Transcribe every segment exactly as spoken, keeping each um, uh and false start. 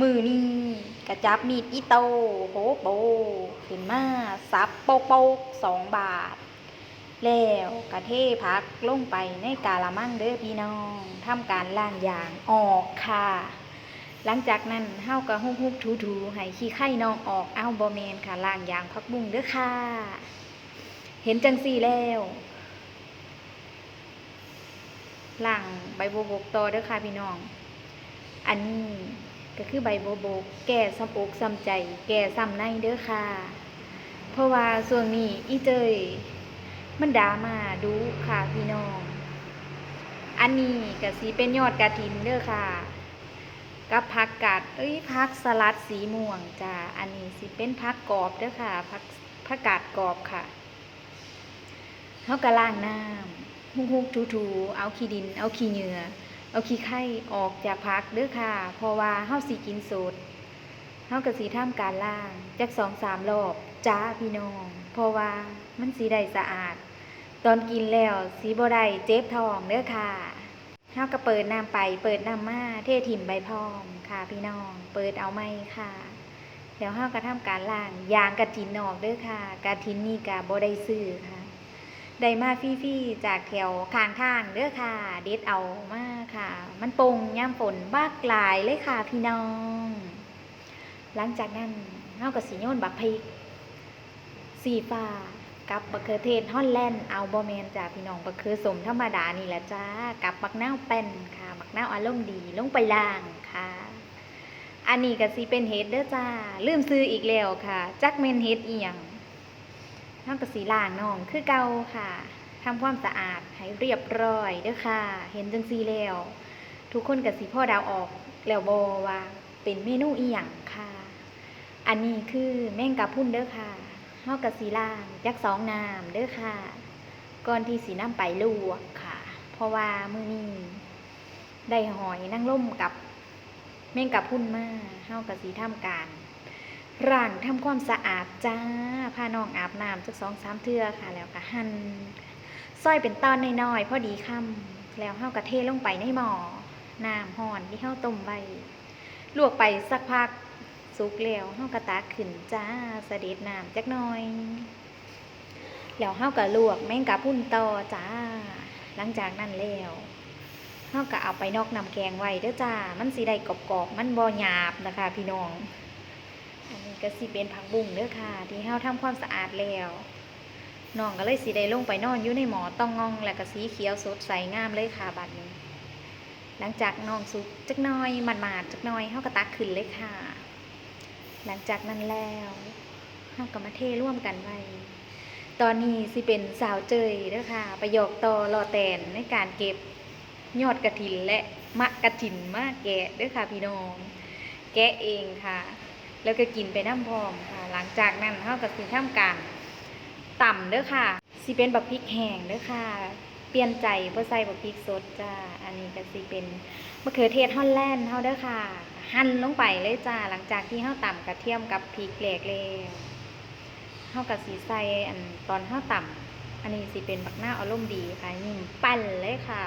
มื้อนี้ก็จับมีดอิโต้โหโปขึ้นมาสับโปกๆ สองบาท แล้วก็เทผักลงไปในกะละมังเด้อพี่น้อง ทำการล้างยางออกค่ะ หลังจากนั้นเฮาก็ฮุบๆถูๆให้ขี้ไคน้องออก เอ้า บ่แม่นค่ะ ล้างยางผักบุ้งเด้อค่ะ เห็นจั่งซี้แล้ว ล้างใบบัวบกต่อเด้อค่ะพี่น้อง อันนี้ก็คือใบบัวบก แก้ช้ำอกช้ำใจ แก้ช้ำในเด้อค่ะ เพราะว่าช่วงนี้อีเจยมันดราม่าดุค่ะพี่น้อง อันนี้ก็สิเป็นยอดกระถินเด้อค่ะ กับผักกาด เอ้ย ผักสลัดสีม่วงจ้า อันนี้สิเป็นผักกาดเด้อค่ะ ผัก ผักกาดกาดค่ะ เฮาก็ล้างน้ำ ฮุบๆถูๆ เอาขี้ดิน เอาขี้เหงื่อ เอาขี้ไคออกจากผักเด้อค่ะ เพราะว่าเฮาสิกินสด เฮาก็สิทำการล้างจักสองสามรอบจ้าพี่น้อง เพราะว่ามันสิได้สะอาด ตอนกินแล้วสิบ่ได้เจ็บท้องเด้อค่ะ เฮาก็เปิดน้ำไปเปิดน้ำมา เทถิ่มไปพร้อมค่ะพี่น้อง เปิดเอาใหม่ค่ะ แล้วเฮาก็ทำการล้างยางกระถินออกเด้อค่ะ กระถินนี่ก็บ่ได้ซื้อค่ะ ได้มาฟรีๆจากแถวข้างทางเด้อค่ะ เด็ดเอามาค่ะ มันป่งยามฝนบักหลายเลยค่ะพี่น้อง หลังจากนั้นเฮาก็สิโยนบักพริกสีฟ้ากับบักเขือเทศฮอลแลนด์ เอา บ่แม่นจ้าพี่น้อง บักเขือส้มธรรมดานี่แหละจ้า กับบักนาวแป้นค่ะ บักนาวอารมณ์ดี ลงไปล้างค่ะ อันนี้ก็สิเป็นเห็ดเด้อจ้า ลืมชื่ออีกแล้วค่ะ จักแม่นเห็ดอีหยัง เฮาก็สิล้างน้องคือเก่าค่ะ ทำความสะอาดให้เรียบร้อยเด้อค่ะ เห็นจั่งซี้แล้ว ทุกคนก็สิพอเดาออกแล้วบ่ว่าเป็นเมนูอีหยังค่ะ อันนี้คือแมงกะพรุนเด้อค่ะ เฮาก็สิล้างจักสองน้ำเด้อค่ะ ก่อนที่สินำไปลวกค่ะ เพราะว่ามื้อนี้ได้หอยนางรมกับแมงกะพรุนมา เฮาก็สิทำการล้างทำความสะอาดจ้า พาน้องอาบน้ำจักสองสามเทื่อค่ะ แล้วก็หั่น ซอยเป็นตอนน้อยๆ พอดีคำ แล้วเฮาก็เทลงไปในหม้อ น้ำร้อนที่เฮาต้มไว้ ลวกไปสักพักสุกแล้ว เฮาก็ตักขึ้นจ้า สะเด็ดน้ำจักหน่อย แล้วเฮาก็ลวกแมงกะพรุนต่อจ้า หลังจากนั้นแล้ว เฮาก็เอาไปน็อกน้ำแข็งไว้เด้อจ้า มันสิได้กรอบๆ มันบ่หยาบนะคะพี่น้อง อันนี้ก็สิเป็นผักบุ้งเด้อค่ะ ที่เฮาทำความสะอาดแล้ว น้องก็เลยสิได้ลงไปนอนอยู่ในหม้อต่องงอง แล้วก็สีเขียวสดใสงามเลยค่ะบัดนี้ หลังจากน้องสุกจักหน่อย หมาดๆจักหน่อย เฮาก็ตักขึ้นเลยค่ะ หลังจากนั้นแล้ว เฮาก็มาเทรวมกันไว้ ตอนนี้สิเป็นสาวเจยเด้อค่ะ ไปหยอกต่อหล่อแตนในการเก็บยอดกระถินและมะกระถินมาแกะเด้อค่ะพี่น้อง แกะเองค่ะ แล้วก็กินไปนำพร้อมค่ะ หลังจากนั้นเฮาก็สิทำการตำเด้อค่ะ สิเป็นบักพริกแห้งเด้อค่ะ เปลี่ยนใจบ่ใส่บักพริกสดจ้า อันนี้ก็สิเป็นมะเขือเทศฮอลแลนด์เฮาเด้อค่ะ หั่นลงไปเลยจ้า หลังจากที่เฮาตำกระเทียมกับพริกแหลกแล้ว เฮาก็สิใส่อันตอนเฮาตำ อันนี้สิเป็นบักนาวอารมณ์ดีค่ะ ยิ้มแป้นเลยค่ะ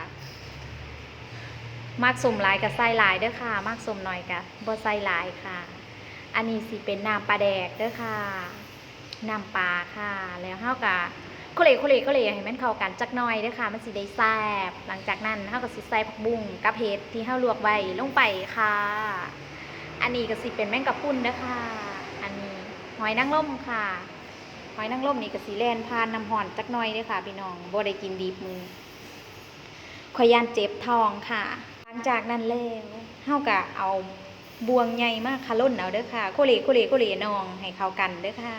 มักส้มหลายก็ใส่หลายเด้อค่ะ มักส้มน้อยก็บ่ใส่หลายค่ะ อันนี้สิเป็นน้ำปลาแดกเด้อค่ะ น้ำปลาค่ะ แล้วเฮาก็โคเลโคเลโคเลให้มันเข้ากันจักหน่อยเด้อค่ะ มันสิได้แซ่บ หลังจากนั้นเฮาก็สิใส่ผักบุ้งกับเห็ดที่เฮาลวกไว้ลงไปค่ะ อันนี้ก็สิเป็นแมงกะพรุนเด้อค่ะ อันนี้หอยนางรมค่ะ หอยนางรมนี่ก็สิแล่นผ่านน้ำร้อนจักหน่อยเด้อค่ะพี่น้อง บ่ได้กินดิบมื้อนี้ ข้อยย่านเจ็บท้องค่ะ หลังจากนั้นแล้ว เฮาก็เอาบ่วงใหญ่มาคะล่นเอาเด้อค่ะ โคเลโคเลโคเลน้องให้เข้ากันเด้อค่ะ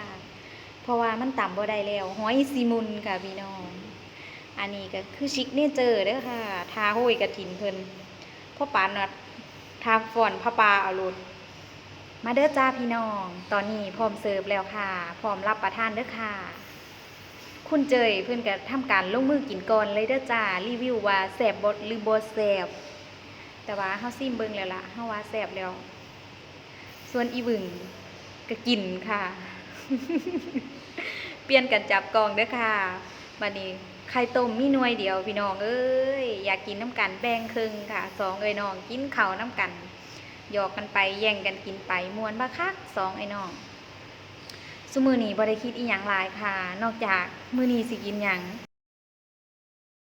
เพราะว่ามันตำบ่ได้แล้ว หอยสิหมุ่นค่ะพี่น้อง อันนี้ก็คือซิกเนเจอร์เด้อค่ะ ทาโฮยกระถินเพิ่น พ่อปานนัด ทาฟ้อนผ้าป่าเอาโลด มาเด้อจ้าพี่น้อง ตอนนี้พร้อมเสิร์ฟแล้วค่ะ พร้อมรับประทานเด้อค่ะ คุณเจยเพิ่นก็ทำการลงมือกินก่อนเลยเด้อจ้า รีวิวว่าแซ่บบ่หรือบ่แซ่บ แต่ว่าเฮาซิมเบิ่งแล้วล่ะ เฮาว่าแซ่บแล้ว ส่วนอีหวึงก็กินค่ะ เปลี่ยนกันจับกล้องเด้อค่ะ บัดนี้ไข่ต้มมีหน่วยเดียวพี่น้องเอ้ย อยากกินนำกันแบ่งครึ่งค่ะ สองเอื้อยน้องกินข้าวนำกัน หยอกกันไป แย่งกันกินไป ม่วนบักคัก สองอ้ายน้อง ซุมื้อนี้บ่ได้คิดอิหยังหลายค่ะ นอกจากมื้อนี้สิกินหยัง